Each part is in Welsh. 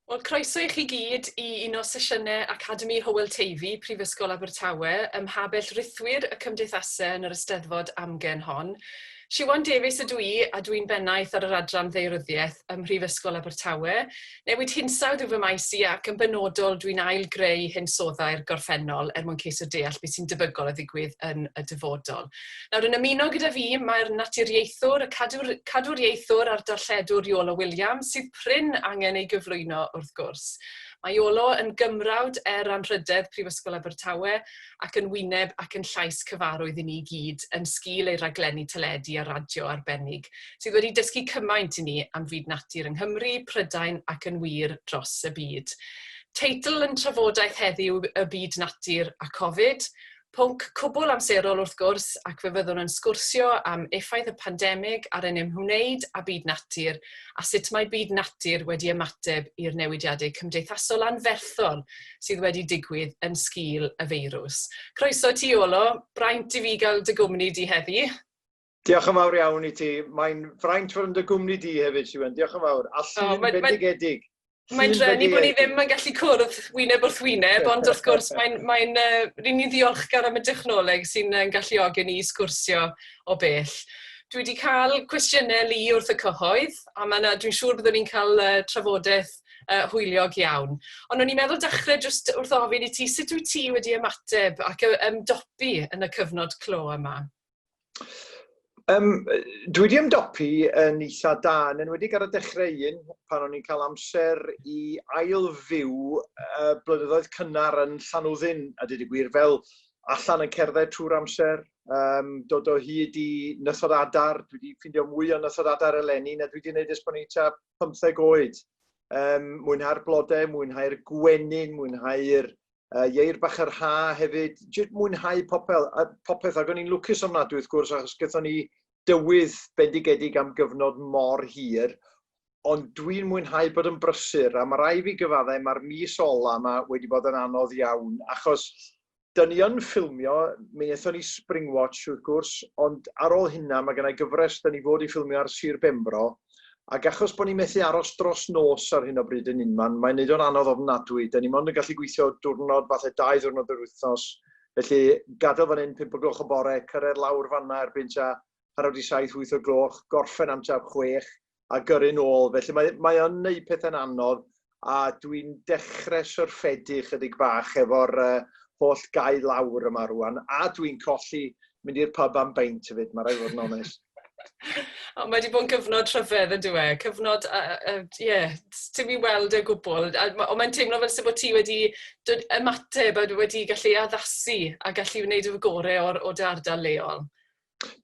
Wel, croeso i chi gyd i un o sesiynau Academi Hywel Teifi, Prifysgol Abertawe, ym mhabell rithwir y cymdeithasau yn yr Eisteddfod Amgen hon. Siwan Davies ydw i, a dwi'n bennaeth ar yr adran ddaearyddiaeth ym Mhrifysgol Abertawe. Newid hinsawdd yw fy maes i ac yn benodol dwi'n ail-greu hinsoddau'r gorffennol er mwyn ceisio deall beth sy'n debygol o ddigwydd yn y dyfodol. Nawr, yn ymuno gyda fi mae'r naturiaethwr, y cadwr, cadwriaethwr a'r darlledwr Iolo Williams, sydd prin angen ei gyflwyno wrth gwrs. Mae Iolo yn gymrawd er anrhydedd Prifysgol Abertawe ac yn wyneb ac yn llais cyfarwydd i ni gyd yn sgil ei raglenni teledu a radio arbennig, sydd wedi dysgu cymaint i ni am fyd natur yng Nghymru, Prydain ac yn wir dros y byd. Teitl yn trafodaeth heddiw y byd natur a Covid, Pwnc cwbl amserol wrth gwrs, ac fe fyddwn yn sgwrsio am effaith y pandemig ar ein ymwneud â byd natur a sut mae byd natur wedi ymateb i'r newidiadau cymdeithasol anferthol sydd wedi digwydd yn sgil y feirws. Croeso ti, Iolo, braint i fi gael dy gwmni di heddi. Diolch yn fawr iawn i ti. Mae'n fraint fod yn dy gwmni di hefyd, Siwan. Diolch yn fawr. A llun oh, bendigedig. Mae'n drueni bod ni ddim yn gallu cwrdd wyneb wrth wyneb, ond wrth gwrs mae'n mae ry'n ni'n ddiolchgar am y dechnoleg sy'n yn galluogi ni i sgwrsio o bell. Dwi wedi cael cwestiynau lu wrth y cyhoedd, a ma' 'na, dwi'n siŵr byddwn ni'n cael trafodaeth hwyliog iawn. Ond o'n i'n meddwl dechrau jyst wrth ofyn i ti, sut wyt ti wedi ymateb ac ymdopi yn y cyfnod clo yma? Dwi wedi ymdopi yn eitha da, yn enwedig ar y dechrau un, pan o'n i'n cael amser i ail-fyw blynyddoedd cynnar yn Llanwddyn, a dweud y gwir, fel allan yn cerdded trwy'r amser, dod o hyd i nythod adar. Dwi wedi ffindio mwy o nythod adar eleni na dwi wedi gwneud ers bod ni'n tua 15 oed. Mwynhau'r blodau, mwynhau'r gwenyn, mwynhau'r ieir bach yr ha hefyd, jyst mwynhau popel, a popeth, ac o'n i'n lwcus ofnadwy wrth gwrs, achos gaethon ni dywydd bendigedig am gyfnod mor hir, ond dwi'n mwynhau bod yn brysur, a mae rai fi gyfaddau, mae'r mis ola yma wedi bod yn anodd iawn, achos dyn ni yn ffilmio, mi wnaethon ni Springwatch wrth gwrs, ond ar ôl hynna mae gennau gyfres dyn ni fod i ffilmio ar Sir Benfro, Ac achos bod ni'n methu aros dros nos ar hyn o bryd yn unman, mae'n neud o'n anodd ofnadwy. Da ni mond yn gallu gweithio diwrnod, falle 2 ddiwrnod yr wythnos. Felly, gadael fan hyn 5 o gloch y bore, cyrraedd lawr fanna erbyn tua 6:30, 8 o gloch, gorffen am tua 6 a gyrru nôl. Felly mae, mae o'n neud pethau'n anodd a dwi'n dechrau syrffedu chydig bach efo'r holl gau lawr yma rwan. A dwi'n colli mynd i'r pub am beint hefyd, mae rhaid fod yn onest. O, mae wedi bod yn gyfnod rhyfedd yn dyw e? Cyfnod, ie, yeah, ti'n mi weld e o gwbl. Ond mae'n teimlo fel sy'n bod ti wedi dod ymateb a wedi gallu addasu a gallu wneud y gorau o'r, o dy ardal leol.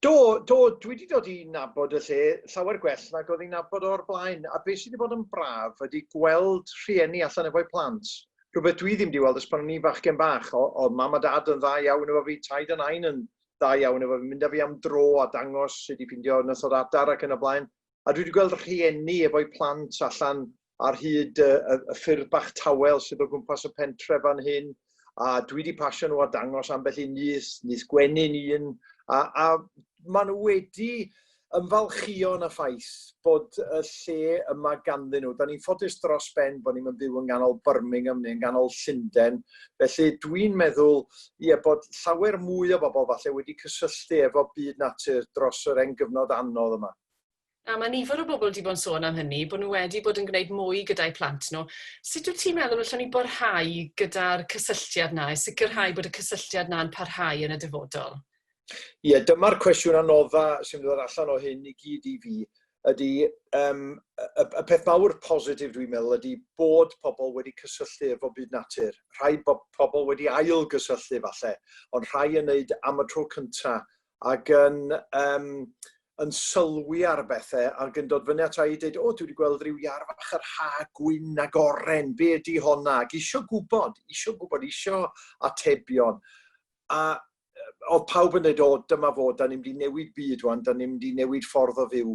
Do, do, dwi wedi dod i nabod y lle llawer gwell nag oedd i'n nabod o'r blaen. A beth sydd wedi bod yn braf ydy gweld rhieni allan efo'u plant. Rhywbeth dwi ddim wedi weld ers pan o'n i'n fachgen bach. Oedd mam a dad yn dda iawn efo fi, taid a nain yn dda iawn efo fi, mynd â fi am dro a dangos sut i ffindio nythod adar ac yn y blaen. A dwi wedi gweld rhieni efo'u plant allan ar hyd y, y, y ffyrdd bach tawel sydd o gwmpas y pentre fan hyn, a dwi wedi pasio nhw a dangos ambell i nyth, nyth gwenyn un, a, a maen nhw wedi ymfalchïo yn y ffaith bod y lle yma ganddyn nhw. Da ni'n ffodus dros ben bod ni'n byw yng nghanol Birmingham neu yng nghanol Llundain. Felly dwi'n meddwl ie, bod llawer mwy o bobl falle wedi cysylltu efo byd natur dros yr hen gyfnod anodd yma. A mae nifer o bobl wedi bod yn sôn am hynny, bod nhw wedi bod yn gwneud mwy gyda'u plant nhw. Sut wyt ti'n meddwl allwn ni barhau gyda'r cysylltiad 'na, i sicrhau bod y cysylltiad 'na'n parhau yn y dyfodol? Ie, dyma'r cwestiwn anodda sy'n dod allan o hyn i gyd i fi, ydy um, y, y peth mawr positif dwi'n meddwl ydy bod pobl wedi cysylltu efo byd natur. Rhai bo pobl wedi ail gysylltu falle, ond rhai yn neud am y tro cynta ac yn, um, yn sylwi ar bethau ac yn dod fyny ata i dweud, o, dwi wedi gweld rhyw iar fach yr ha gwyn ag oren, be ydy honna? Ac isio gwybod, isio gwybod, isio atebion. A oedd pawb yn dweud, o, dyma fo, da ni'n mynd i newid byd wan, da ni'n mynd i newid ffordd o fyw.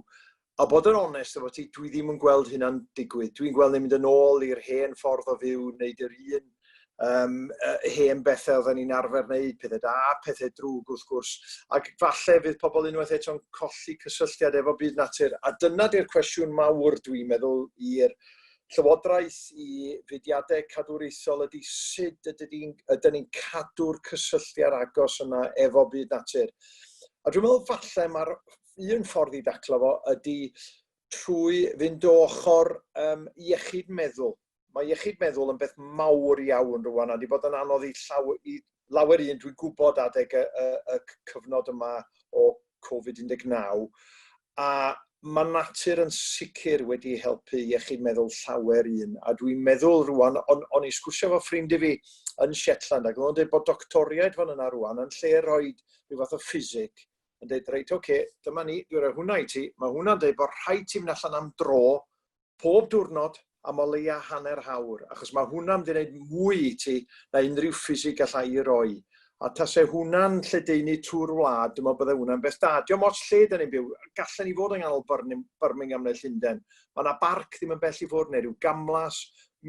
A bod yn onest efo ti, dwi ddim yn gweld hynna'n digwydd. Dwi'n gweld ni'n mynd yn ôl i'r hen ffordd o fyw, wneud yr un um, hen bethau oedden ni'n arfer wneud, pethau da, pethau drwg wrth gwrs. Ac falle fydd pobl unwaith eto'n colli cysylltiad efo byd natur. A dyna di'r cwestiwn mawr dwi'n meddwl i'r Llywodraeth, i fudiadau cadwraethol ydy sut ydyn ni'n ydyn ni'n cadw'r cysylltiad agos yna efo byd natur. A dwi'n meddwl falle mae'r un ffordd i daclo fo ydy trwy fynd o ochr iechyd meddwl. Mae iechyd meddwl yn beth mawr iawn rwan a wedi bod yn anodd i, llaw, i lawer un dwi'n gwybod adeg y cyfnod yma o Covid-19. A mae natur yn sicr wedi helpu iechyd meddwl llawer un. A dwi'n meddwl rwan, on i sgwrsio efo ffrind i fi yn Shetland, ac oedd o'n dweud bod doctoriaid fan yna rwan yn lle rhoi rhyw fath o ffisig, yn dweud, reit, oce, okay, dyma ni, dwi'n rhoi hwnna i ti. Mae hwnna'n dweud bod rhaid ti fynd allan am dro pob diwrnod am o leia hanner hawr, achos mae hwnna'n mynd i wneud mwy i ti na unrhyw ffisig allai i roi. A tase hwnna'n lledaenu trwy'r wlad, dwi'n meddwl bydde hwnna'n beth da. Diolch ots lle da ni'n byw, gallen ni fod yng nghanol Birmingham neu Llundain. Mae yna barc ddim yn bell i ffwrdd neu rhyw gamlas,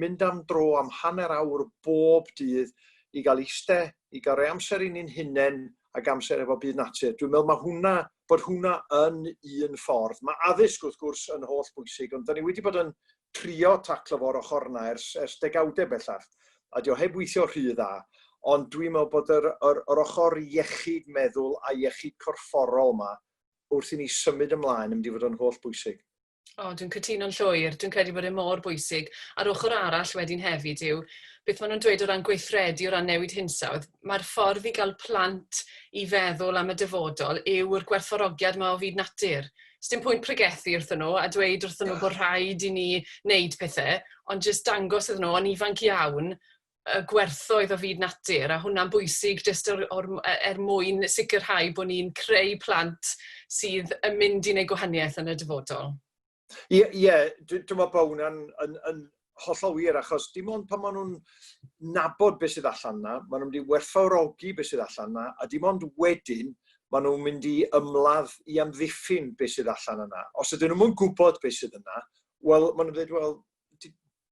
mynd am dro am hanner awr bob dydd i gael iste, i gael rhoi amser i ni'n hunain ac amser efo byd natur. Dwi'n meddwl mae hwnna, bod hwnna yn un ffordd. Mae addysg wrth gwrs yn holl bwysig, ond da ni wedi bod yn trio taclo fo'r ochr yna ers degawdau bellach, a dio heb weithio rhy dda. Ond dwi'n meddwl bod yr ochr iechyd meddwl a iechyd corfforol yma wrth i ni symud ymlaen yn mynd i fod yn holl bwysig. O, dwi'n cytuno'n llwyr. Dwi'n credu bod e mor bwysig. A'r ochr arall wedyn hefyd yw beth maen nhw'n dweud o ran gweithredu o ran newid hinsawdd. Mae'r ffordd i gael plant i feddwl am y dyfodol yw'r gwerthfawrogiad yma o fyd natur. Sdim pwynt pregethu wrthyn nhw a dweud wrthyn nhw bod rhaid i ni wneud pethau, ond jyst dangos iddyn nhw, yn ifanc iawn, y gwerthoedd o fyd natur, a hwnna'n bwysig jyst er mwyn sicrhau bod ni'n creu plant sydd yn mynd i wneud gwahaniaeth yn y dyfodol. Ie, yeah, dwi'n meddwl bod hwnna'n yn hollol wir, achos dim ond pan maen nhw'n nabod beth sydd allan yna, maen nhw'n mynd i werthfawrogi beth sydd allan yna, a dim ond wedyn maen nhw'n mynd i ymladd i amddiffyn beth sydd allan yna. Os ydyn nhw'n gwybod beth sydd yna, wel, maen nhw'n dweud, wel,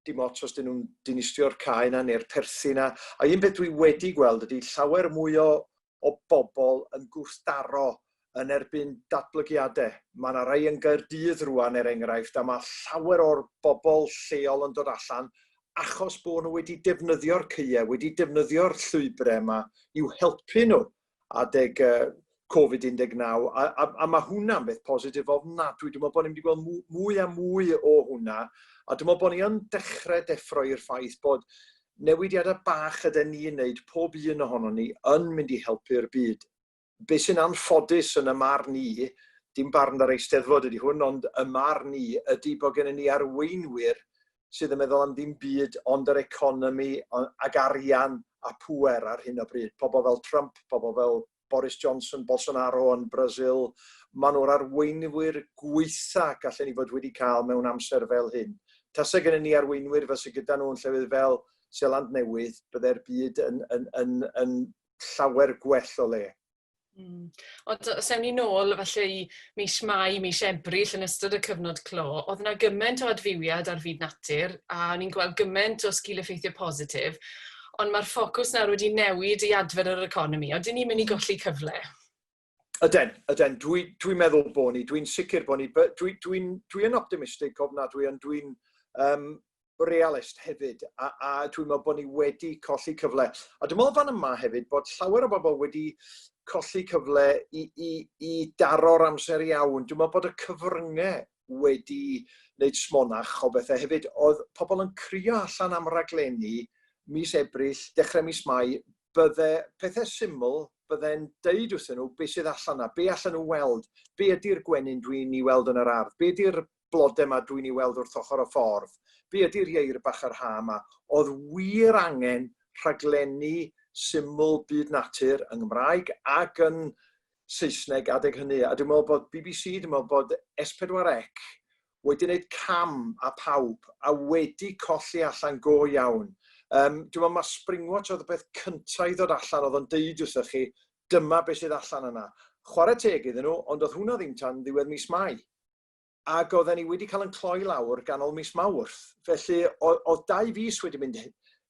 dim ots os dyn nhw'n dinistrio'r cae 'na neu'r perthi 'na. A un peth dwi wedi gweld ydy llawer mwy o bobl yn gwrthdaro yn erbyn datblygiadau. Mae yna rai yn Gaerdydd rwan, er enghraifft, a mae llawer o'r bobl lleol yn dod allan achos bod nhw wedi defnyddio'r caeau, wedi defnyddio'r llwybrau yma i'w helpu nhw adeg Covid-19, a mae hwnna'n beth positif ofnadwy. Dwi'n meddwl bod ni'n mynd i gweld mwy a mwy o hwnna, a dwi'n meddwl bod ni yn dechrau deffro i'r ffaith bod newidiadau bach ydyn ni'n wneud, pob un ohonon ni, yn mynd i helpu'r byd. Be sy'n anffodus yn y marn i, dim barn ar Eisteddfod ydy hwn, ond y marn i ydy bod gennym ni arweinwyr sydd yn meddwl am ddim byd ond yr economi ac arian a pŵer ar hyn o bryd. Pobl fel Trump, pobl fel Boris Johnson, Bolsonaro yn Brazil, maen nhw'r arweinwyr gweitha gallen ni fod wedi cael mewn amser fel hyn. Tasa gennym ni arweinwyr fel sydd gyda nhw yn llefydd fel Seland Newydd, byddai'r byd yn llawer gwell o le. Ond os ewn ni nôl falle i mis Mai, mis Ebrill yn ystod y cyfnod clo, oedd yna gymaint o adfywiad ar fyd natur a o'n i'n gweld gymaint o sgil-effeithiau positif, ond mae'r ffocws nawr wedi newid i adfer yr economi. Odyn ni'n mynd i golli cyfle? Yden, yden. Dwi meddwl bod ni, dwi'n sicr bod ni. Dwi'n dwi, dwi yn optimistig ofnadwy, ond dwi'n realist hefyd, a dwi'n meddwl bod ni wedi colli cyfle. A dwi'n meddwl fan yma hefyd bod llawer o bobl wedi colli cyfle i daro'r amser iawn. Dwi'n meddwl bod y cyfryngau wedi wneud smonach o bethau hefyd. Oedd pobl yn crio allan am raglenni mis Ebrill, dechrau mis Mai, bydde pethau syml, bydde'n deud wrthyn nhw beth sydd allan yna, be allan nhw weld, be ydy'r gwenyn dwi'n ei weld yn yr ardd, be ydy'r blodau 'ma dwi'n ei weld wrth ochr y ffordd, be ydy'r ieir bach yr ha 'ma. Oedd wir angen rhaglenni syml byd natur yng Nghymraeg ac yn Saesneg adeg hynny. A dwi'n meddwl bod BBC, dwi'n meddwl bod S4C wedi gwneud cam a pawb a wedi colli allan go iawn. Dwi'n meddwl mae Springwatch oedd y peth cyntaf i ddod allan oedd o'n deud wrthych chi, dyma beth sydd allan yna. Chwarae teg iddyn nhw, ond oedd hwnna ddim tan ddiwedd mis Mai. Ac oedden ni wedi cael yn cloi lawr ganol mis Mawrth. Felly oedd 2 fis wedi mynd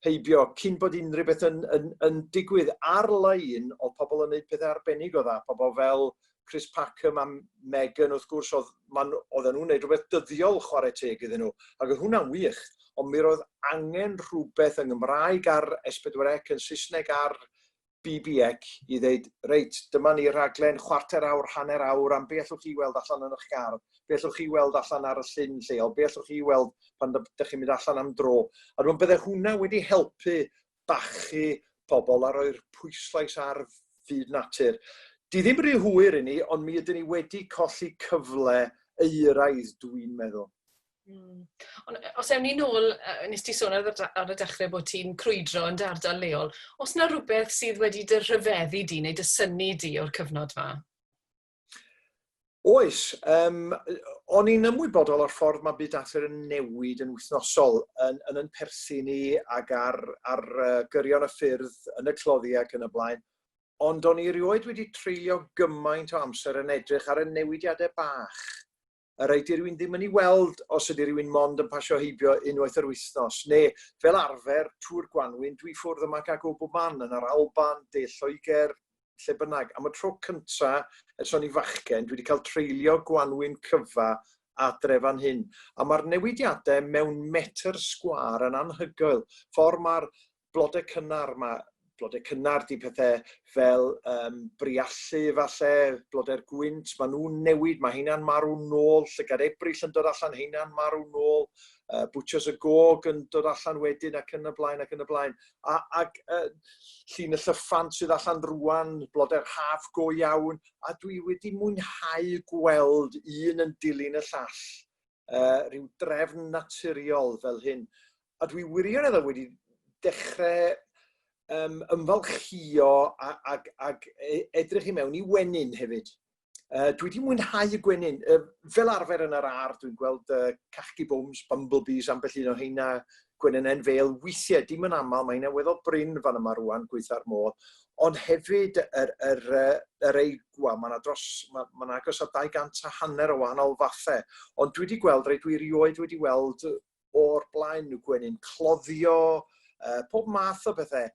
heibio cyn bod unrhyw beth yn digwydd. Ar-lein oedd pobl yn gwneud pethau arbennig o dda, pobl fel Chris Packham a Megan wrth gwrs, oedd, man, oedden nhw'n gwneud rhywbeth dyddiol chwarae teg iddyn nhw, ac oedd hwnna'n wych. Ond mi roedd angen rhywbeth yng Nghymraeg ar S4C, yn Saesneg ar BBEC i ddeud, reit, dyma ni raglen chwarter awr, hanner awr am be allwch chi weld allan yn eich gardd, be allwch chi weld allan ar y llyn lleol, be allwch chi weld pan ydych chi'n mynd allan am dro. A dwi'n bydde hwnna wedi helpu bachu pobl a rhoi'r pwyslais ar fyd natur. Di ddim rhy hwyr i ni, ond mi ydyn ni wedi colli cyfle euraidd, dwi'n meddwl. Ond os ewn ni nôl, nes ti sôn ar y, ar y dechrau bod ti'n crwydro yn dy ardal leol, os na rhywbeth sydd wedi dy rhyfeddu di neu dy synnu di o'r cyfnod ma? Oes, o'n i'n ymwybodol o'r ffordd mae byd natur yn newid yn wythnosol yn, yn yn perthyn ni ac ar, ar gyrion y ffyrdd, yn y cloddi ac yn y blaen. Ond o'n i erioed wedi treulio gymaint o amser yn edrych ar y newidiadau bach y rhai 'di rywun ddim yn ei weld os ydy rhywun mond yn pasio heibio unwaith yr wythnos, neu fel arfer trwy'r gwanwyn dwi ffwrdd yma ac o bob man, yn yr Alban, De Lloegr, lle bynnag. Am y tro cynta ers o'n i fachgen, dwi wedi cael treulio gwanwyn cyfa adre fan hyn. A mae'r newidiadau mewn metr sgwâr yn anhygoel. Ffordd mae'r blodau cynnar 'ma, blodau cynnar 'di pethau fel briallu falle, blodau'r gwynt, maen nhw'n newid, mae heina'n marw nôl, llygad Ebrill yn dod allan, heina'n marw nôl, bwtsios y gog yn dod allan wedyn ac yn y blaen ac yn y blaen. A, ac llun y llyffant sydd allan rwan, blodau'r haf go iawn, a dwi wedi mwynhau gweld un yn dilyn y llall, rhyw drefn naturiol fel hyn. A dwi wirioneddol wedi dechrau ymfalchïo ac, ac edrych i mewn i wenyn hefyd. Dwi wedi mwynhau y gwenyn. Fel arfer yn yr ardd, dwi'n gweld cachgi bwms, bumblebees, ambell un o heina, gwenynen fel, weithiau, dim yn aml, mae heina weddol brin fan yma rwan, gweitha'r modd. Ond hefyd, yr, yr, yr ei, wel, mae yna dros, mae, ma agos at 200 a hanner o wahanol fathau. Ond dwi wedi gweld, rei dwi erioed wedi weld o'r blaen nhw, gwenyn cloddio, pob math o bethau,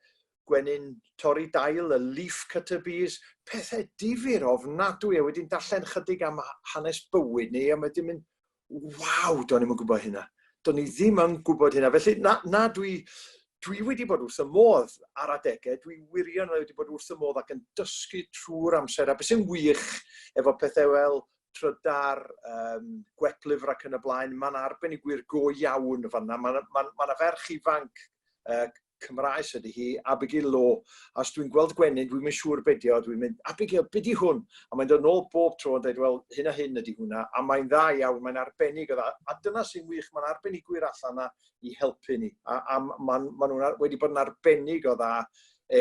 gwenyn torri dail, y leaf cutter bees, pethau difyr ofnadwy, a wedyn darllen chydig am hanes bywyd ni, a wedyn mynd, waw, do'n i'm yn gwybod hynna. Do'n i ddim yn gwybod hynna. Felly, na, na dwi, dwi wedi bod wrth y modd ar adegau, dwi wirioneddol wedi bod wrth y modd ac yn dysgu trwy'r amser. A beth sy'n wych efo pethau fel trydar, gweplyfr ac yn y blaen, mae yna arbenigwyr go iawn fanna. Mae yna ma, ma ferch ifanc Cymraes ydy hi, Abigail Law. A os dwi'n gweld gwenyn, dwi'n mynd siŵr be di o, dwi'n mynd, Abigail, be di hwn? A mae'n dod nôl bob tro yn dweud, wel, hyn a hyn ydy hwnna, a mae'n dda iawn, mae'n arbennig o dda. A dyna sy'n wych, mae'n arbenigwyr allan yna i helpu ni. A, a maen ma nhw'n wedi bod yn arbennig o dda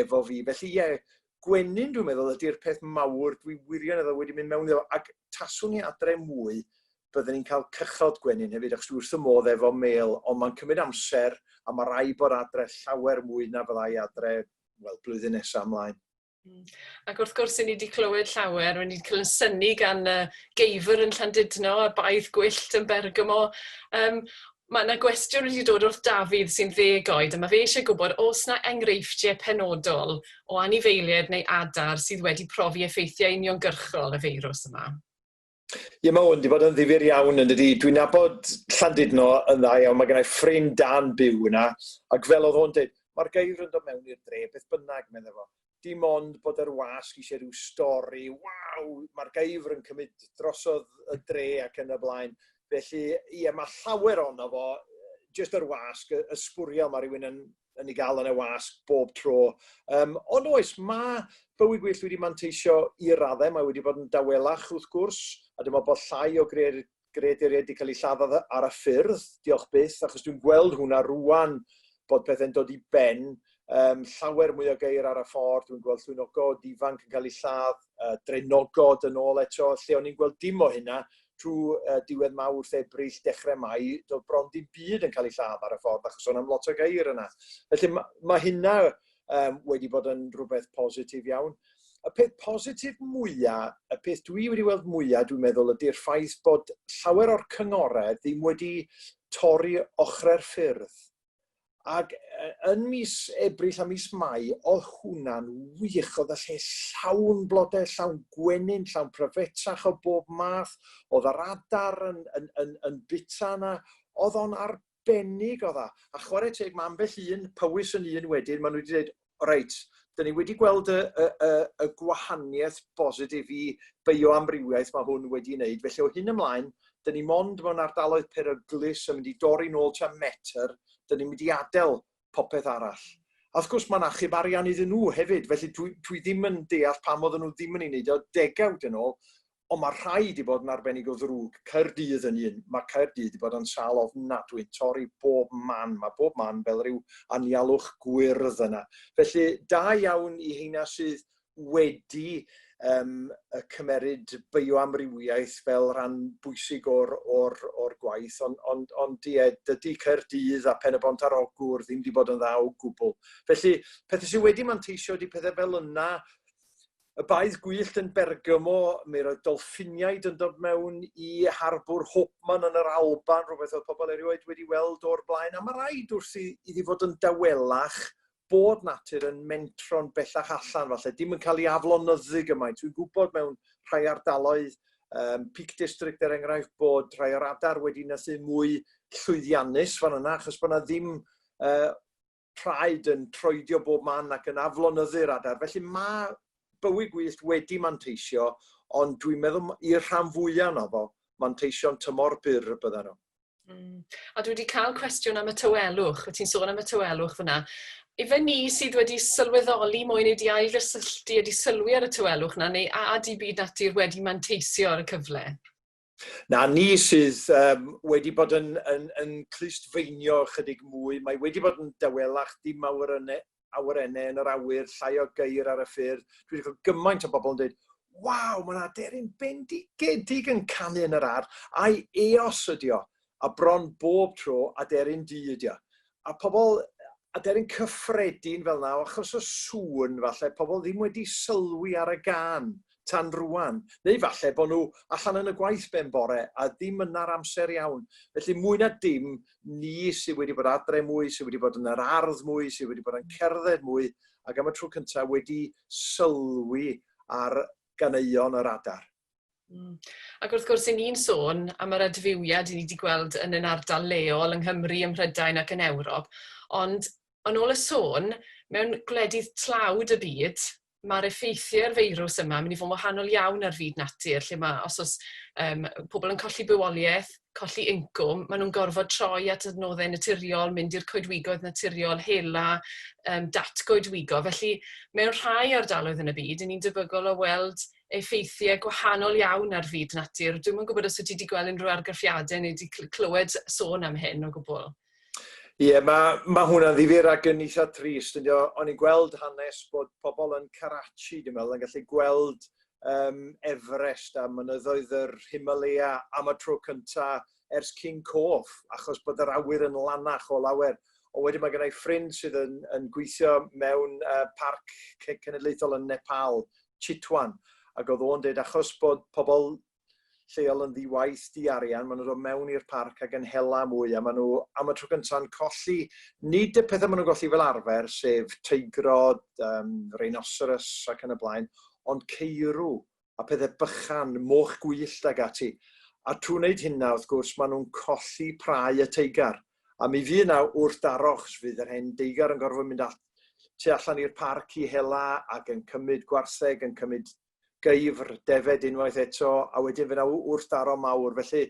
efo fi. Felly, ie, gwenyn dwi'n meddwl ydy'r peth mawr dwi wirioneddol wedi mynd mewn iddo ac taswn i adre mwy bydden ni'n cael cychod gwenyn hefyd achos dwi wrth y modd efo mêl ond mae'n cymryd amser a mae rai bod adre llawer mwy na fyddai adre wel blwyddyn nesaf ymlaen. Ac wrth gwrs, ni wedi clywed llawer, ni wedi cael yn synnu gan geifr yn Llandudno a baedd gwyllt yn Bergamo. Mae yna gwestiwn wedi dod wrth Dafydd sy'n 10 oed a mae fe eisiau gwybod oes 'na enghreifftiau penodol o anifeiliaid neu adar sydd wedi profi effeithiau uniongyrchol y feirws yma? Ie, mae hwn wedi bod yn ddifyr iawn yn dydi. Dwi'n nabod Llandudno yn dda iawn, mae gennau ffrind da'n byw yna, ac fel oedd o'n dweud, mae'r geifr yn dod mewn i'r dre, beth bynnag, medde fo. Dim ond bod yr wasg eisiau rhyw stori, waw, mae'r geifr yn cymryd drosodd y dre ac yn y blaen. Felly, ie, mae llawer ohono fo, jyst yr wasg, y sbwriel mae rhywun yn, yn ei gael yn y wasg bob tro. Ond oes, mae bywyd gwyllt wedi manteisio i raddau, mae wedi bod yn dawelach wrth gwrs, a dwi'n meddwl bod llai o greaduriaid wedi cael eu lladd ar y ffyrdd, diolch byth, achos dwi'n gweld hwnna rwan bod pethau'n dod i ben, llawer mwy o geir ar y ffordd, dwi'n gweld llwynogod ifanc yn cael eu lladd, draenogod yn ôl eto, lle o'n i'n gweld dim o hynna trwy diwedd Mawrth, Ebrill, dechrau Mai, doedd bron dim byd yn cael ei lladd ar y ffordd achos o'n am lot o geir yna. Felly mae ma hynna wedi bod yn rhywbeth positif iawn. Y peth positif mwyaf, y peth dwi wedi weld mwyaf, dwi'n meddwl, ydy'r ffaith bod llawer o'r cyngorau ddim wedi torri ochrau'r ffyrdd. Ac yn mis Ebrill a mis Mai, oedd hwnna'n wych. Oedd y lle llawn blodau, llawn gwenyn, llawn pryfetach o bob math. Oedd yr adar yn, yn, yn, yn bita yna. Oedd o'n arbennig o dda. A chwarae teg, mae ambell un, Powys yn un wedyn, maen nhw wedi dweud, reit, dyn ni wedi gweld y, y, y, y gwahaniaeth bositif i bioamrywiaeth mae hwn wedi wneud. Felly o hyn ymlaen, dyn ni mond mewn ardaloedd peryglus yn mynd i dorri nôl tua metr, dyn ni'n mynd i adael popeth arall. A wrth gwrs mae'n achub arian iddyn nhw hefyd, felly dwi, dwi ddim yn deall pam oedden nhw ddim yn ei wneud o degawd yn ôl, ond mae rhai wedi bod yn arbennig o ddrwg. Caerdydd yn un. Mae Caerdydd wedi bod yn sâl ofnadwy, torri bob man. Mae bob man fel rhyw anialwch gwyrdd yna. Felly, da iawn i heina sydd wedi um, cymeryd bioamrywiaeth fel rhan bwysig o'r, or, or gwaith, ond on, on, ie, dydy Caerdydd a Pen-y-bont ar Ogwr ddim wedi bod yn dda o gwbl. Felly, pethau sydd wedi manteisio ydy pethau fel yna, y baedd gwyllt yn Bergamo, mi roedd dolffiniaid yn dod mewn i harbwr Hopeman yn yr Alban, rhywbeth oedd pobl erioed wedi weld o'r blaen, a mae rhaid wrth iddi fod yn dawelach bod natur yn mentro'n bellach allan falle, dim yn cael ei aflonyddu gymaint. Dwi'n gwybod mewn rhai ardaloedd, um, Peak District er enghraifft, bod rhai o'r adar wedi nythu mwy llwyddiannus fan yna, achos bod yna ddim traed yn troedio bob man ac yn aflonyddu'r adar. Felly mae bywyd gwyllt wedi manteisio, ond dwi'n meddwl i'r rhan fwyaf yno fo, manteisio'n tymor byr byddan nhw. A dwi wedi cael cwestiwn am y tawelwch. Wyt ti'n sôn am y tawelwch fyna. Ife ni sydd wedi sylweddoli mwy neu wedi ailgysylltu, wedi sylwi ar y tawelwch na, neu a ydy byd natur wedi manteisio ar y cyfle? Na, ni sydd um, wedi bod yn, yn, yn clustfeinio chydig mwy. Mae wedi bod yn dawelach, dim awyrennau, awyrennau yn yr awyr, llai o geir ar y ffyrdd. Dwi wedi cael gymaint o bobl yn dweud, waw, mae yna aderyn bendigedig yn canu yn yr ardd, a'i eos ydi o. A bron bob tro aderyn du ydi o. A pobl, aderyn cyffredin fel yna, achos y sŵn falle, pobl ddim wedi sylwi ar y gân tan rwan. Neu falle bod nhw allan yn y gwaith ben bore a ddim yna'r amser iawn. Felly mwy na dim, ni sydd wedi bod adre mwy, sydd wedi bod yn yr ardd mwy, sydd wedi bod yn cerdded mwy, ac am y tro cyntaf wedi sylwi ar ganeuon yr adar. Ac wrth gwrs, i ni'n sôn am yr adfywiad i ni wedi gweld yn ein ardal leol yng Nghymru, ym Mhrydain ac yn Ewrop, ond yn ôl y sôn, mewn gwledydd tlawd y byd, mae'r effeithiau'r feirws yma yn mynd i fod yn wahanol iawn ar fyd natur, lle mae os oes um, pobl yn colli bywoliaeth, colli incwm, maen nhw'n gorfod troi at adnoddau naturiol, mynd i'r coedwigoedd naturiol, hela, um, datgoedwigo. Felly, mewn rhai ardaloedd yn y byd, ni'n debygol o weld effeithiau gwahanol iawn ar fyd natur. Dwi'm yn gwybod os wyt ti wedi gweld unrhyw argraffiadau neu wedi clywed sôn am hyn o gwbl. Ie, yeah, mae ma hwnna'n ddifyr ac yn eitha trist. Yndi o? O'n i'n gweld hanes bod pobl yn Karachi, dwi'n meddwl, yn gallu gweld um, Everest a mynyddoedd yr Himalaya am y tro cynta ers cyn cof, achos bod yr awyr yn lanach o lawer. Ond wedyn mae gennau ffrind sydd yn, yn gweithio mewn uh, parc cenedlaethol yn Nepal, Chitwan, ac oedd o'n dweud achos bod pobl lleol yn ddi-waith, di-arian, maen nhw'n dod mewn i'r parc ac yn hela mwy, a maen nhw am y tro cyntaf yn colli, nid y pethau maen nhw'n golli fel arfer, sef teigrod, um, rhinoceros ac yn y blaen, ond ceirw a pethau bychan, moch gwyllt ag ati. A trwy wneud hynna, wrth gwrs, maen nhw'n colli prae y teigar. A mi fydd 'na wrthdaro, achos fydd yr hen deigar yn gorfod mynd all, tu allan i'r parc i hela ac yn cymryd gwartheg, yn cymryd geifr, defed unwaith eto, a wedyn fydd 'na wrthdaro mawr. Felly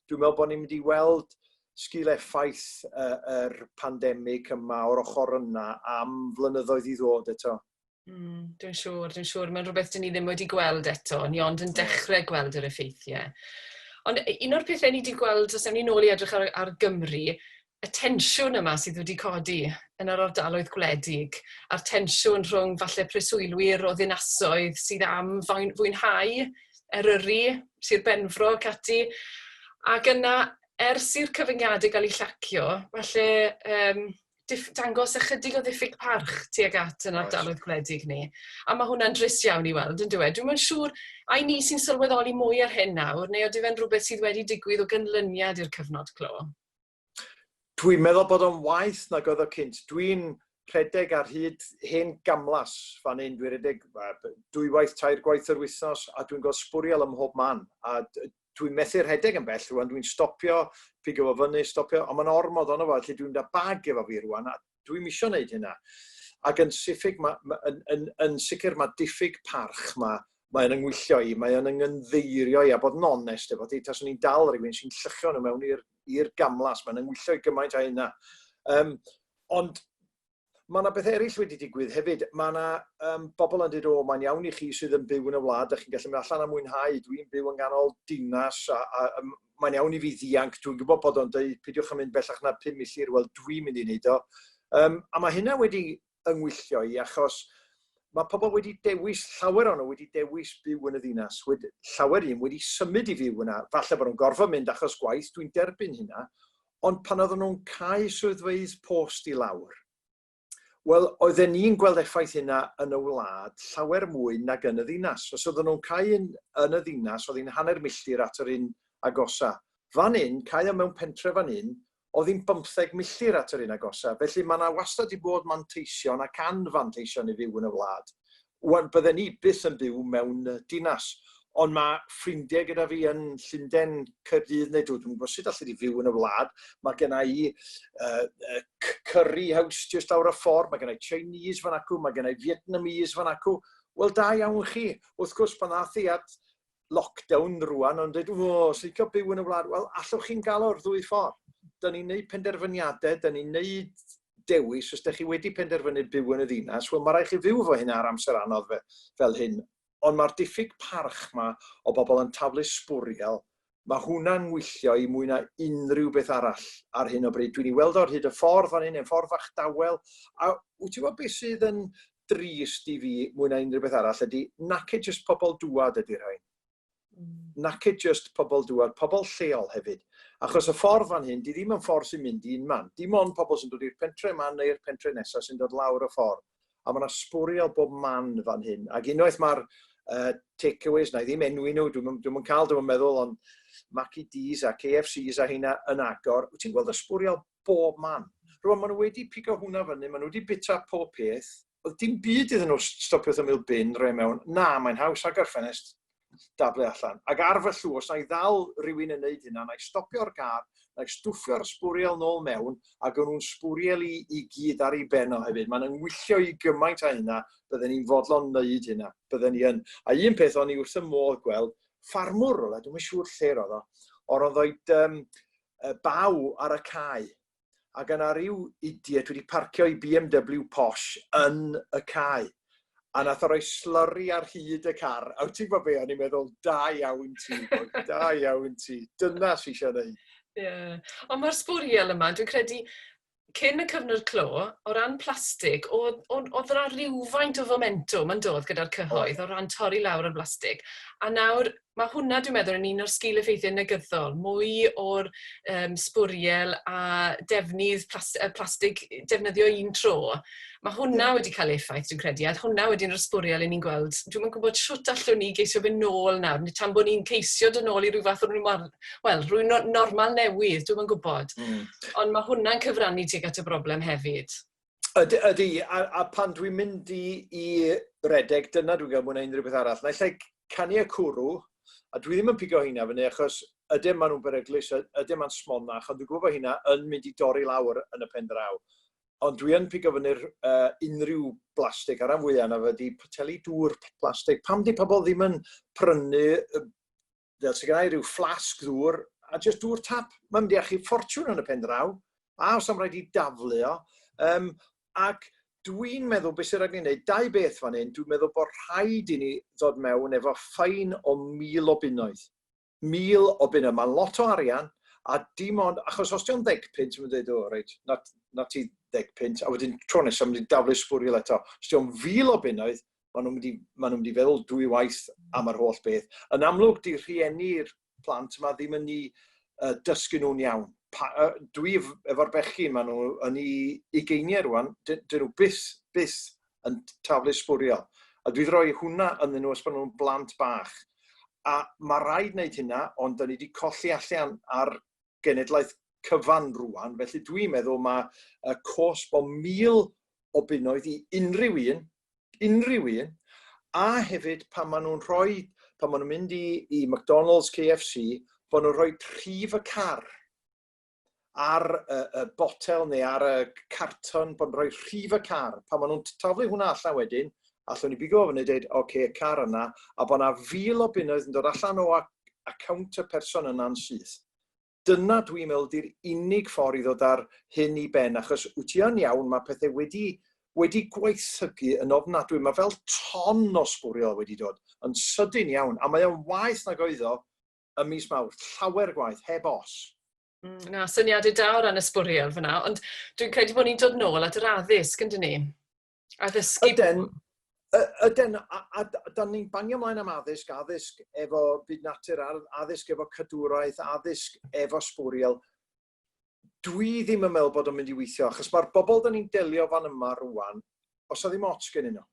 dwi'n meddwl bod ni'n mynd i weld sgil effaith yr pandemig yma o'r ochr yna am flynyddoedd i ddod eto. Dwi'n siŵr, dwi'n siŵr. Mae'n rhywbeth dyn ni ddim wedi gweld eto. Ni ond yn dechrau gweld yr effeithiau. Ond un o'r pethau ni wedi gweld, os ewn ni nôl i edrych ar, ar Gymru, y tensiwn yma sydd wedi codi yn yr ardaloedd gwledig, a'r tensiwn rhwng falle preswylwyr o ddinasoedd sydd am fwynhau Eryri, Sir Benfro ac ati, ac yna ers i'r cyfyngiadau gael eu llacio, falle um, dangos ychydig o ddiffyg parch tuag at yn ardaloedd gwledig ni. A mae hwnna'n drist iawn i weld, yn dweud. Dwi'n siŵr, ai ni sy'n sylweddoli mwy ar hyn nawr, neu ydy fe'n rhywbeth sydd wedi digwydd o ganlyniad i'r cyfnod clo? Dwi'n meddwl bod o'n waeth nag oedd o cynt. Dwi'n rhedeg ar hyd hen gamlas fan hyn. Dwi'n rhedeg dwywaith, tair gwaith yr wythnos, a dwi'n gweld sbwriel ym mhob man. A Dwi'n methu rhedeg yn bell rwan, dwi'n stopio, pigo fo fyny, stopio, ond mae'n ormod ono fo, felly dwi'n mynd â bag efo fi rwan, a dwi'm isio wneud hynna. Ac yn sicr, ma, ma, yn, yn, yn sicr mae diffyg parch ma, mae'n yngwyllio i, mae o'n yngynddeirio i, a bod yn onest efo ti, taswn i'n dal rhywun sy'n llychio nhw mewn i'r gamlas, mae'n yngwyllio i gymaint â hynna. Ond mae yna beth eraill wedi digwydd hefyd. Mae yna bobl yn dweud, o, mae'n iawn i chi sydd yn byw yn y wlad, a chi'n gallu mynd allan a mwynhau, dwi'n byw yn ganol dinas, a mae'n iawn i fi ddianc, dwi'n gwybod bod o'n dweud, peidiwch yn mynd bellach na 5 milltir, wel, dwi'n mynd i wneud o. A mae hynna wedi yngwyllio i, achos mae pobl wedi dewis, llawer o'n nhw wedi dewis byw yn y ddinas, wedi, llawer un wedi symud i fyw yna, falle bod nhw'n gorfod mynd achos gwaith, dwi'n derbyn hynna, ond pan oedden nhw'n cau swyddfeydd post i lawr, wel, oedden ni'n gweld effaith hynna yn y wlad llawer mwy nag yn y ddinas. Os oedden nhw'n cau yn, yn y ddinas, oedd hi'n hanner milltir at yr un agosa. Fan hyn, cau o mewn pentre fan hyn, oedd hi'n 15 milltir at yr un agosa. Felly mae yna wastad i bod manteision ac anfanteision i fyw yn y wlad. Wan, bydden ni byth yn byw mewn dinas, ond mae ffrindiau gyda fi yn Llundain, Caerdydd neu dwi'n gwybod sut allu di fyw yn y wlad. Mae gen i curry house just lawr y ffordd, mae gen i Chinese fan acw, mae gen i Vietnamese fan acw. Wel, da iawn chi. Wrth gwrs, pan ddath i at lockdown rwan, ond dweud, o, os licio byw yn y wlad, wel, allwch chi'n gael o'r ddwy ffordd. Da ni'n neud penderfyniadau, da ni'n neud dewis, os ydych chi wedi penderfynu byw yn y ddinas, wel, mae rhaid chi fyw efo hynna ar amser anodd fel hyn. Ond mae'r diffyg parch ma o bobl yn taflu sbwriel, mae hwnna'n ngwylltio i mwy na unrhyw beth arall ar hyn o bryd. Dwi'n ei weld o'r hyd y ffordd fan hyn, yn ffordd fach dawel, a wyt ti'n gwybod beth sydd yn drist i fi mwy na unrhyw beth arall ydy, nace jyst pobl dŵad ydy'r rhain. Nace jyst pobl dŵad, pobl lleol hefyd. Achos y ffordd fan hyn, di ddim yn ffordd sy'n mynd i un man. Dim ond pobl sy'n dod i'r pentre yma neu'r pentre nesaf sy'n dod lawr y ffordd. A mae yna sbwriel bob man fan hyn. Ac unwaith mae'r takeaways, na i ddim enwi nhw, dwi'm yn cael, dwi'm yn meddwl, ond Mackie D's a KFC's a heina yn agor, wyt ti'n gweld y sbwriel bob man. Rwan, maen nhw wedi pigo hwnna fyny, maen nhw wedi bita pob peth. Oedd dim byd iddyn nhw stopio wrth ymyl bin, rhoi mewn. Na, mae'n haws agor ffenest, daflu allan. Ac ar fy llw, os na i ddal rhywun yn neud hynna, na i stopio'r car, na i stwffio'r sbwriel nôl mewn, ac o'n nhw'n sbwriel i gyd ar ei ben o hefyd. Mae'n yngwyllio i gymaint â hynna, bydden ni'n fodlon neud hynna. Bydden ni yn. A un peth o'n i wrth y modd gweld, ffarmwr roedd, dwi'm yn siŵr lle roedd o, ond roedd oed baw ar y cae, ac yna rhyw idiot wedi parcio i BMW posh yn y cae, a nath o roi slurry ar hyd y car. A wyt ti'n gwybod be, o'n i'n meddwl, da iawn ti, boi, da iawn ti. Dyna sy'n eisiau gwneud. Ie. Yeah. Ond mae'r sbwriel yma, dwi'n credu, cyn y cyfnod clo, o ran plastig, oedd, oedd, oedd yna rhywfaint o fomentwm yn dod gyda'r cyhoedd o ran torri lawr ar blastig. A nawr, mae hwnna, dwi'n meddwl, yn un o'r sgil-effeithiau negyddol. Mwy o'r sbwriel a defnydd plastig defnyddio un tro. Mae hwnna wedi cael effaith, dwi'n credu, a hwnna wedyn yw'r sbwriel 'y ni'n gweld. Dwi'm yn gwybod shwt allwn ni geisio fynd nôl nawr, neu tan bod ni'n ceisio dod nôl i ryw fath o wel, rhyw normal newydd, dwi'm yn gwybod. Ond mae hwnna'n cyfrannu tuag at y broblem hefyd. Ydy, ydy. A pan dwi'n mynd i redeg, dyna dwi'n gael mwy na unrhyw beth arall. Naill ai canu y cwrw, a dwi ddim yn pigo heina fyny achos ydyn maen nhw'n beryglus, ydyn ma'n smonach, ond dwi'n gwybod bod heina yn mynd i dorri lawr yn y pen draw. Ond dwi yn pigo fyny'r unrhyw blastig, ar ran fwyaf na fo ydi poteli dŵr plastig. Pam di pobl ddim yn prynu, fel sydd gennau, rhyw fflasg ddŵr a jyst dŵr tap? Mae'n mynd i achub ffortiwn yn y pen draw, a os am rhaid i daflu o. Ac dwi'n meddwl beth sy'n rhaid ni wneud, dau beth fan hyn, dwi'n meddwl bod rhaid i ni ddod mewn efo ffain o 1,000 o bunnoedd. 1,000 o bunnoedd, mae'n lot o arian, a dim ond, achos os di o'n 10 punt, mae'n dweud, o, reit, na ti 10 punt, a wedyn tro nesaf mynd i daflu sbwriel eto. Os di o'n 1,000 o bunnoedd, maen nhw'n mynd i feddwl dwy waith am yr holl beth. Yn amlwg, di rhieni'r plant yma ddim yn ei dysgu nhw'n iawn. Dwi efo'r bechgyn, maen nhw yn ei ugeiniau rwan, dyn nhw byth, byth yn taflu sbwriel. A dwi wedi rhoi hwnna ynddyn nhw ers bod nhw'n blant bach. A mae rhaid wneud hynna, ond da ni wedi colli allan ar genedlaeth cyfan rwan, felly dwi'n meddwl mae y cosb o 1,000 o bunnoedd i unrhyw un, unrhyw un, A hefyd pan maen nhw'n rhoi, pan maen nhw'n mynd i, i McDonald's, KFC, bod nhw'n rhoi rhif y car ar y, y botel neu ar y carton, bod nhw'n rhoi rhif y car. Pan maen nhw'n taflu hwnna allan wedyn, allwn ni bigo fyny a dweud, oce, okay, y car yna, a bod yna £1,000 o yn dod allan o account y person yna'n syth. Dyna dwi'n meddwl di'r unig ffordd i ddod ar hyn i ben, achos wyt ti yn iawn, mae pethau wedi, wedi gwaethygu yn ofnadwy. Mae fel ton o sbwriel wedi dod yn sydyn iawn, a mae o'n waeth nag oedd o ym mis Mawrth, llawer gwaeth, heb os. Na, syniadau da o ran y sbwriel fyna, ond dwi'n credu bod ni'n dod nôl at yr addysg, yndyn ni? Addysgu. Yden, yden, a, a, a da ni'n bangio ymlaen am addysg, addysg efo byd natur, addysg efo cadwraeth, addysg efo sbwriel. Dwi ddim yn meddwl bod o'n mynd i weithio, achos mae'r bobl da ni'n delio fan yma rwan, os o ddim ots gennyn nhw.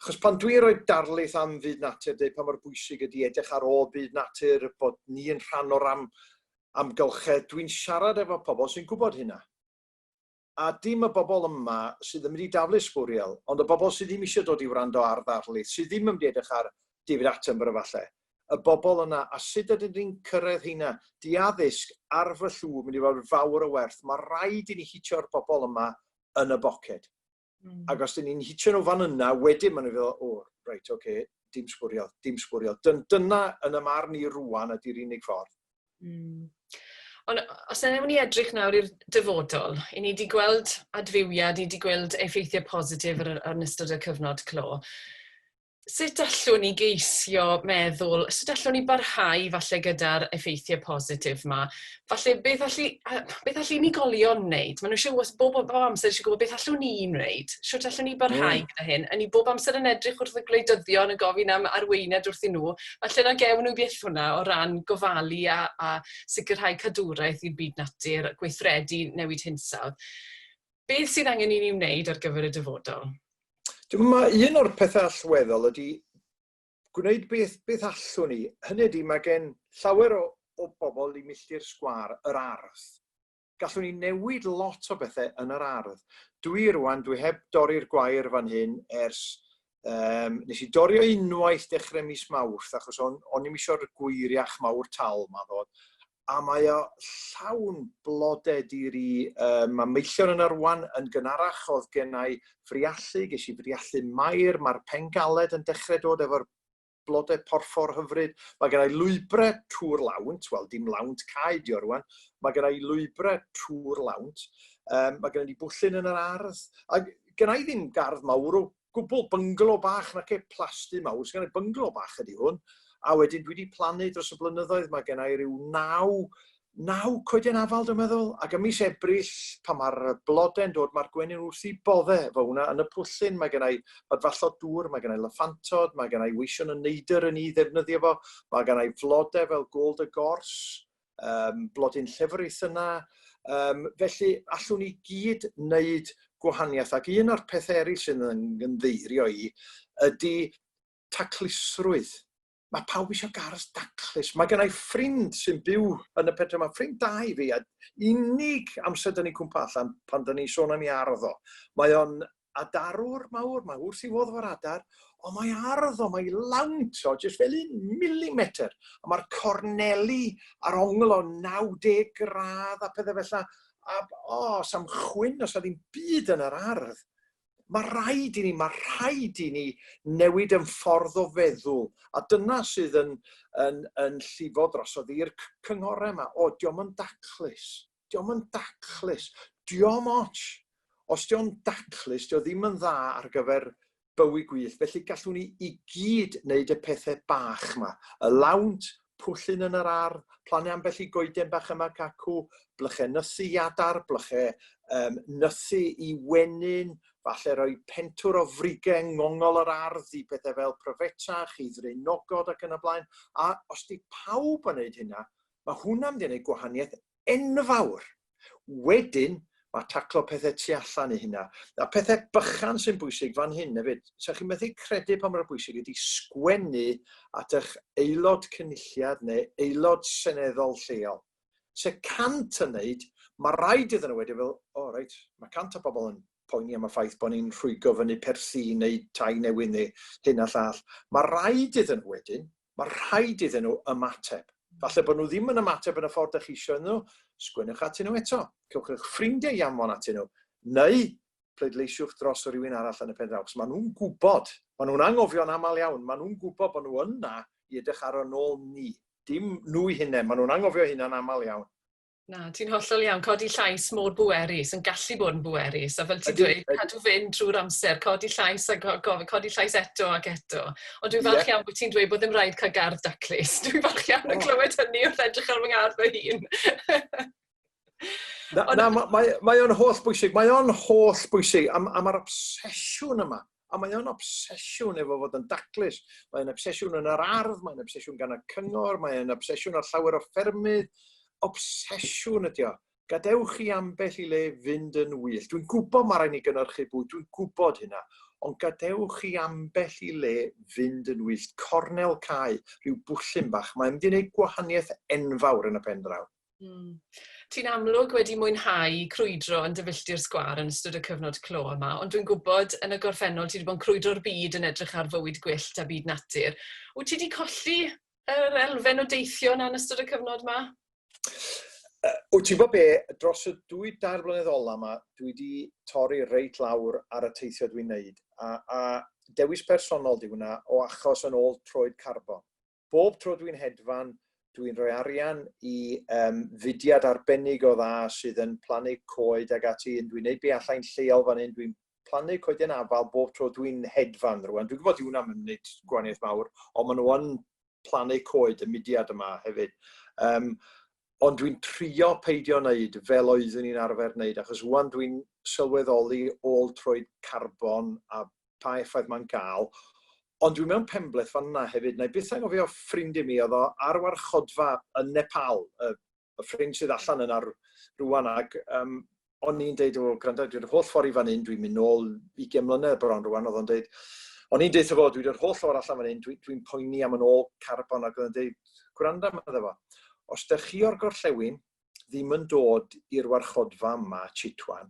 Achos pan dwi'n rhoi darlith am fyd natur, dweud pa mor bwysig ydy edrych ar ôl byd natur, bod ni yn rhan o'r am, amgylchedd, dwi'n siarad efo pobl sy'n gwybod hynna. A dim y bobl yma sydd yn mynd i daflu sbwriel, ond y bobl sydd ddim eisiau dod i wrando ar ddarlith, sydd ddim yn mynd i edrych ar David Attenborough falle. Y bobl yna, a sut ydyn ni'n cyrraedd heina? Di addysg ar fy llw mynd i fod fawr o werth. Mae rhaid i ni hitio'r bobl yma yn y boced. Ac os dyn ni'n hitio nhw fan yna, wedyn maen nhw'n feddwl, o, oh, reit, oce, okay, dim sbwriel, dim sbwriel. Dyn, dyna yn y marn i rwan ydy'r unig ffordd. Ond os yna ni edrych nawr i'r dyfodol, i ni wedi gweld adfywiad, ni wedi gweld effeithiau positif ar, ar ystod y cyfnod clo. Sut allwn ni geisio meddwl, sut allwn ni barhau falle gyda'r effeithiau positif 'ma? Falle beth allu, beth allu unigolion wneud? Maen nhw eisiau, bob, bob amser eisiau gwybod beth allwn ni wneud. Sut allwn ni barhau gyda hyn? A ni bob amser yn edrych wrth y gwleidyddion yn gofyn am arweiniad wrthyn nhw. Falle na gewn nhw byth hwnna o ran gofalu a, a sicrhau cadwraeth i'r byd natur, gweithredu newid hinsawdd. Beth sydd angen i ni wneud ar gyfer y dyfodol? Dwi'n meddwl un o'r pethau allweddol ydy gwneud beth, beth allwn ni. Hynny ydy, mae gen llawer o, o bobl i milltir sgwâr yr ardd. Gallwn ni newid lot o bethau yn yr ardd. Dwi rwan, dwi heb dorri'r gwair fan hyn ers... Um, nes i dorri o unwaith dechrau mis Mawrth, achos o'n, o'n i'm eisiau'r gweiriach mawr tal ma ddod a mae o llawn blode di-ri. Um, mae meillion yna rwan yn gynharach, oedd gennau friallu, ges i friallu Mair, mae'r pengaled yn dechrau dod efo'r blodau porffor hyfryd. Mae gennau lwybrau trwy'r lawnt, wel dim lawnt cae di o rwan, mae gennau lwybrau trwy'r lawnt. Um, mae gennau ni bwllyn yn yr ardd, a gennau ddim gardd mawr o gwbl, bynglo bach, nac e plasty mawr, so gennau bynglo bach ydy hwn. A wedyn dwi wedi plannu dros y blynyddoedd, mae gennau rhyw naw, naw coeden afal, dwi'n meddwl. Ac ym mis Ebrill, pan mae'r blodau'n dod, mae'r gwenyn wrth i bodde efo hwnna. Yn y pwllyn, mae gennau madfallod dŵr, mae gennau lyffantod, mae gennau weision y neidr yn ei ddefnyddio fo, mae gennau flodau fel gold y gors, um, blodyn llefrith yna. Um, felly, allwn ni gyd wneud gwahaniaeth. Ac un o'r pethau eraill sydd yn gyndeirio i ydy taclusrwydd. Mae pawb eisiau gardd daclus. Mae gennau ffrind sy'n byw yn y pentre. Mae ffrind da i fi, a unig amser dyn ni'n cwmpa allan pan dyn ni'n sôn am ei ardd o. Mae o'n adarwr mawr, mae wrth i fodd efo'r adar, ond mae ardd o, mae lawnt o, jyst fel un milimetr. A mae'r corneli ar ongl o 90 gradd a pethau felly. A o, oh, sam chwyn os ddim byd yn yr ardd. Mae rhaid i ni, mae rhaid i ni newid yn ffordd o feddwl. A dyna sydd yn, yn, yn llifo drosodd i'r cynghorau yma. O, diom yn daclus. Diom yn daclus. Diom ots. Os dio'n daclus, dio ddim yn dda ar gyfer bywyd gwyllt. Felly gallwn ni i gyd wneud y pethau bach yma. Y lawnt, pwllyn yn yr ardd, plannu ambell i goeden bach yma cacw, blychau nythu i adar, blychau um, nythu i wenyn, falle rhoi pentwr o frigau yng ngongol yr ardd i pethau fel pryfetach, i ddraenogod ac yn y blaen. A os di pawb yn gwneud hynna, mae hwnna'n mynd i wneud gwahaniaeth enfawr. Wedyn, mae taclo pethau tu allan i hynna. A pethau bychan sy'n bwysig fan hyn hefyd. Sa chi'n methu credu pa mor bwysig ydy sgwennu at eich aelod cynulliad neu aelod seneddol lleol. Se 100 yn neud, mae rhaid iddyn nhw wedyn fel, o oh, reit, mae 100 o bobl yn poeni am y ffaith bod ni'n rhwygo fyny perthi neu tai newydd neu hyn a llall. Mae rhaid iddyn nhw wedyn, mae rhaid iddyn nhw ymateb. Falle bod nhw ddim yn ymateb yn y ffordd ydych chi eisiau nhw, sgwennwch atyn nhw eto. Cewch eich ffrindiau i anfon atyn nhw. Neu pleidleisiwch dros rywun arall yn y pen draw. Chos maen nhw'n gwybod, maen nhw'n anghofio'n aml iawn, maen nhw'n gwybod bod nhw yna i edrych ar yn ôl ni. Dim nhw eu hunain, maen nhw'n anghofio hynna'n aml iawn. Na, ti'n hollol iawn. Codi llais mor bwerus, yn gallu bod yn bwerus. A fel ti'n dweud, cadw fynd trwy'r amser, codi llais a codi llais eto ac eto. Ond dwi'n falch iawn bod ti'n dweud bod ddim rhaid cael gardd daclus. Dwi'n falch iawn yn clywed hynny wrth edrych ar fy ngardd fy hun. Na, na mae, mae o'n holl bwysig. Mae o'n holl bwysig. A, a mae'r obsesiwn yma. A mae o'n obsesiwn efo fod yn daclus. Mae'n obsesiwn yn yr ardd, mae'n obsesiwn gan y cyngor, mae'n obsesiwn ar llawer o ffermydd. Obsesiwn ydi o. Gadewch i ambell i le fynd yn wyllt. Dwi'n gwybod mae rhaid ni gynhyrchu bwyd, dwi'n gwybod hynna. Ond gadewch i ambell i le fynd yn wyllt. Cornel cae, rhyw bwllyn bach. Mae'n mynd i wneud gwahaniaeth enfawr yn y pen draw. Ti'n amlwg wedi mwynhau crwydro yn dy filltir sgwâr yn ystod y cyfnod clo yma, ond dwi'n gwybod yn y gorffennol ti wedi bod yn crwydro'r byd yn edrych ar fywyd gwyllt a byd natur. Wyt ti wedi colli yr elfen o deithio yna yn ystod y cyfnod yma? Wyt ti'n gwybod be, dros y dwy dair blynedd ola yma, dwi wedi torri reit lawr ar y teithio dwi'n neud. A, a dewis personol di hwnna o achos yn ôl troed carbon. Bob tro dwi'n hedfan, dwi'n rhoi arian i um, fudiad arbennig o dda sydd yn plannu coed ag ati, yn dwi'n neud be allai'n lleol fan hyn, dwi'n plannu coeden afal bob tro dwi'n hedfan rwan. Dwi'n gwybod dyw hwnna'n wneud gwahaniaeth mawr, ond maen nhw yn plannu coed y mudiad yma hefyd. Um, ond dwi'n trio peidio wneud fel oeddwn i'n arfer wneud, achos rwan dwi'n sylweddoli ôl troed carbon a pa effaith mae'n gael. Ond dwi mewn penbleth fan yna hefyd. Na i byth anghofio ffrind i mi, oedd o ar warchodfa yn Nepal, y, y ffrind sydd allan yna rwan, ac um, o'n i'n deud, o, gwrando, dwi'n holl ffordd i fan hyn, dwi'n mynd nôl 20 mlynedd bron rwan, oedd o'n deud, o'n i'n deud fo, dwi'n dod holl ffordd allan fan hyn, dwi'n dwi poeni am yn ôl carbon, ac oedd o'n deud, gwrando, medde fo, os dych chi o'r gorllewin ddim yn dod i'r warchodfa yma, Chitwan,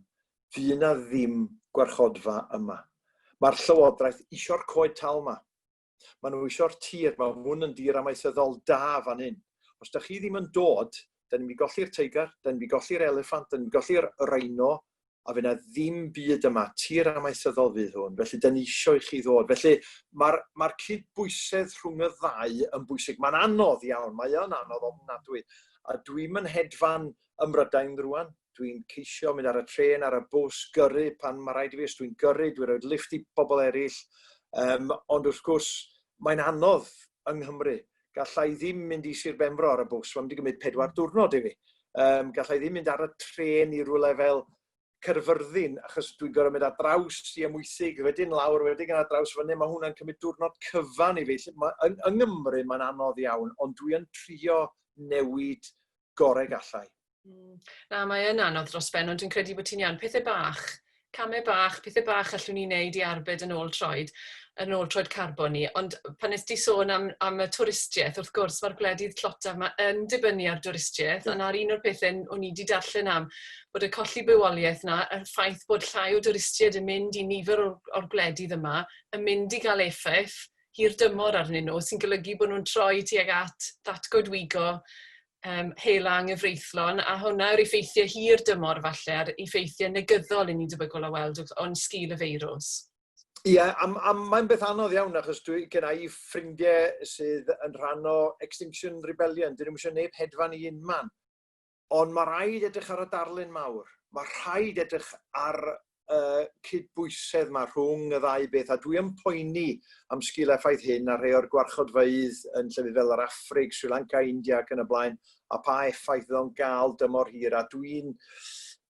fydd 'na ddim gwarchodfa yma. Mae'r llywodraeth isio'r coed tal 'ma. Maen nhw isio'r tir, mae hwn yn dir amaethyddol da fan hyn. Os da chi ddim yn dod, da ni'n mynd i golli'r teigr, da ni'n mynd i golli'r eliffant, da ni'n mynd i golli'r rhino, a fydd 'na ddim byd yma, tir amaethyddol fydd hwn, felly da ni isio i chi ddod. Felly mae'r mae cydbwysedd rhwng y ddau yn bwysig. Mae'n anodd iawn, mae o'n anodd ofnadwy. A dwi'm yn hedfan ym Mhrydain rwan, dwi'n ceisio mynd ar y trên, ar y bws, gyrru pan mae rhaid i fi, os dwi'n gyrru, dwi'n rhoi lift i bobl eraill. Um, ond wrth gwrs, mae'n anodd yng Nghymru. Galla i ddim mynd i Sir Benfro ar y bws, mae'n mynd i gymryd pedwar diwrnod i fi. Um, galla i ddim mynd ar y trên i rywle fel Caerfyrddin, achos dwi'n gorfod mynd ar draws i Amwythig, wedyn lawr, wedyn ar draws fyny, mae hwnna'n cymryd diwrnod cyfan i fi. Ma, yng, yng Nghymru mae'n anodd iawn, ond dwi yn trio newid gorau gallai. Na, mae yn anodd dros ben, ond dwi'n credu bod ti'n iawn. Pethau bach, camau bach, pethau bach allwn ni wneud i arbed yn ôl troed, yn ôl troed carbon ni. Ond pan nes di sôn am, am y twristiaeth, wrth gwrs mae'r gwledydd tlotaf yma yn dibynnu ar dwristiaeth, a na'r un o'r pethau o'n i wedi darllen am, bod y colli bywoliaeth na, y ffaith bod llai o dwristiaid yn mynd i nifer o'r, or gwledydd yma, yn mynd i gael effaith hir dymor arnyn nhw, sy'n golygu bod nhw'n troi tuag at ddatgoedwigo, um, hela anghyfreithlon, a hwnna yw'r effeithiau hir dymor falle, a'r effeithiau negyddol i ni'n debygol o weld o'n sgil y feirws. Ie, yeah, a, a mae'n beth anodd iawn achos dwi gen i ffrindiau sydd yn rhan o Extinction Rebellion, dyn nhw'n eisiau neb hedfan i unman. Ond mae rhaid edrych ar y darlun mawr. Mae rhaid edrych ar y cydbwysedd 'ma rhwng y ddau beth, a dwi yn poeni am sgil effaith hyn ar rhai o'r gwarchodfeydd yn llefydd fel yr Affrig, Sri Lanka, India ac yn y blaen, a pa effaith fydd o'n gael dymor hir, a dwi'n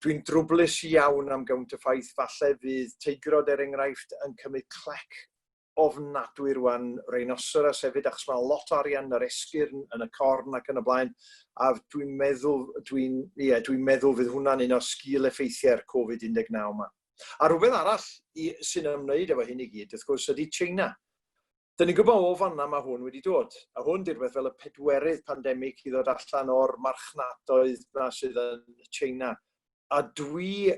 dwi'n drwblus iawn am gywnt y ffaith falle fydd teigrod er enghraifft yn cymryd clec ofnadwy rwan, rhinoceros hefyd, achos mae lot o arian yn yr esgyrn, yn y corn ac yn y blaen, a dwi'n meddwl, dwi'n, ie, dwi'n meddwl fydd hwnna'n un o sgil effeithiau'r Covid-19 yma. A rhywbeth arall i, sy'n ymwneud efo hyn i gyd, wrth gwrs, ydy China. Dyn ni'n gwybod o fanna mae hwn wedi dod, a hwn di'r beth fel y pedwerydd pandemig i ddod allan o'r marchnadoedd yma sydd yn China. A dwi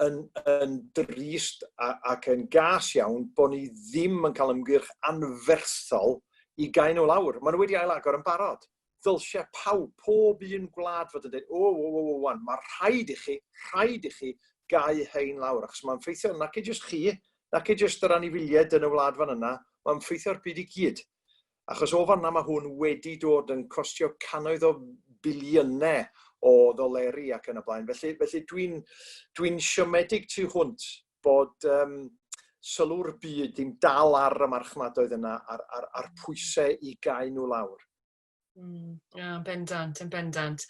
yn, yn drist ac yn gas iawn bod ni ddim yn cael ymgyrch anferthol i gau nhw lawr. Maen nhw wedi ailagor yn barod. Ddylsia pawb, pob un gwlad fod yn dweud, o, o, o, o, wan, mae rhaid i chi, rhaid i chi gau hein lawr, achos mae'n ffeithio nac i jyst chi, nac i jyst yr anifiliaid yn y wlad fan yna, mae'n ffeithio'r byd i gyd. Achos o fan'na mae hwn wedi dod yn costio cannoedd o biliynau o ddoleri ac yn y blaen. Felly, felly dwi'n dwi siomedig tu hwnt bod sylw'r byd ddim dal ar y marchnadoedd yna a'r, ar, ar pwysau i gau nhw lawr. Yeah, bendant, yn bendant.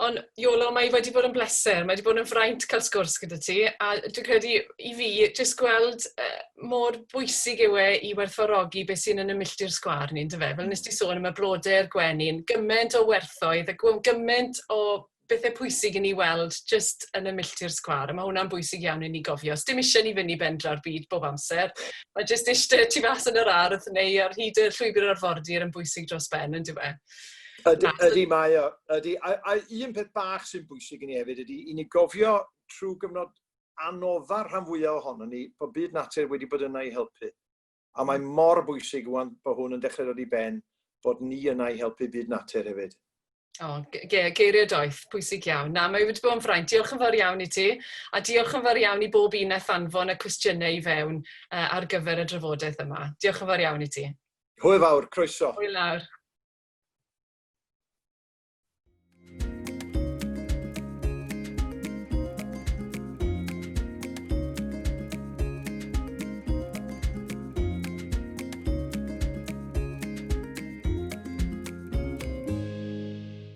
Ond Iolo, mae wedi bod yn bleser, mae wedi bod yn fraint cael sgwrs gyda ti, a dwi'n credu i fi, jyst gweld mor bwysig yw e i werthfawrogi beth sy'n yn y milltir sgwâr ni, yndyfe? Fel nes ti sôn am y blodau'r gwenyn, gymaint o werthoedd a gymaint o bethau pwysig i ni weld jyst yn y milltir sgwâr, a mae hwnna'n bwysig iawn i ni gofio. Sdim eisiau ni fynd i bendra'r byd bob amser, mae jyst eistedd tu fas yn yr ardd neu ar hyd y llwybr arfordir yn bwysig dros ben, yn dyw e? Ydy, ydy mae o. Ydy. A un peth bach sy'n bwysig i ni hefyd ydy i ni gofio trwy gyfnod anodda'r rhan fwyaf ohono ni bod byd natur wedi bod yna i helpu. A mae mor bwysig ŵan bod hwn yn dechrau dod i ben, bod ni yna i helpu byd natur hefyd. O, geiriau doeth, pwysig iawn. Na, mae wedi bod yn fraint. Diolch yn fawr iawn i ti, a diolch yn fawr iawn i bob un wnaeth anfon y cwestiynau i fewn ar gyfer y drafodaeth yma. Diolch yn fawr iawn i ti. Hwyl fawr, croeso. Hwyl nawr.